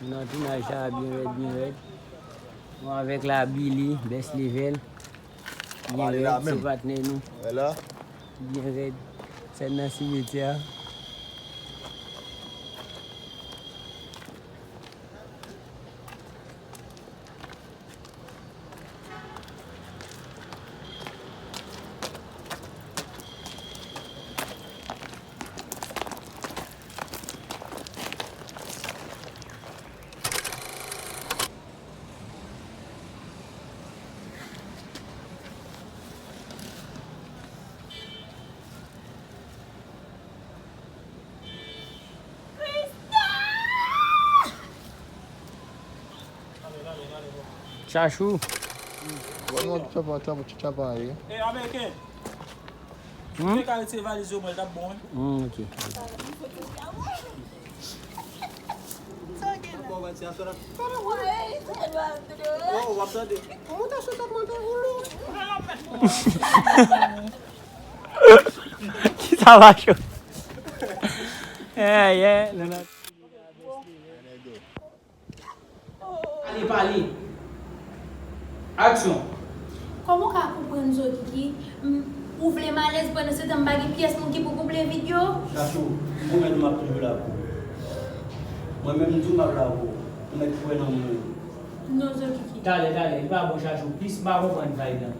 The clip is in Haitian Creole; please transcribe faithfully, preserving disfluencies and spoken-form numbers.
Nan tounaj sa a byen rèd, byen rèd. Bon, avèk la Billy, Best Level. Byen rèd, se patnè nou. Byen rèd. Sèn nan simetyè a. Chachou. Vwèman ki fè pa tanbou ti chapa ye. Ey, Ameriken! Hmm? Mwen ka retire valiz yo, mwen, l t ap bon, wi. Hmm, ok. Oh, w ap tande. Montasyon t ap monte woulo. Ki sa va cho? Eh, yeah, non, non. Ale pale. Aksyon. Kòman w ka konprann Zo Kiki? M, ou vle m alèz pandan se tan m pa gen pyès moun ki pou kouple vid yo? Chachou, m pwomèt ou m ap toujou la pou ou. Mwen menm m di w m ap la pou ou. Ou mèt kwè nan mwen. Non, Zo Kiki. Talè, talè, li pa bon Chachou. Plis m pa konprann vibe lan.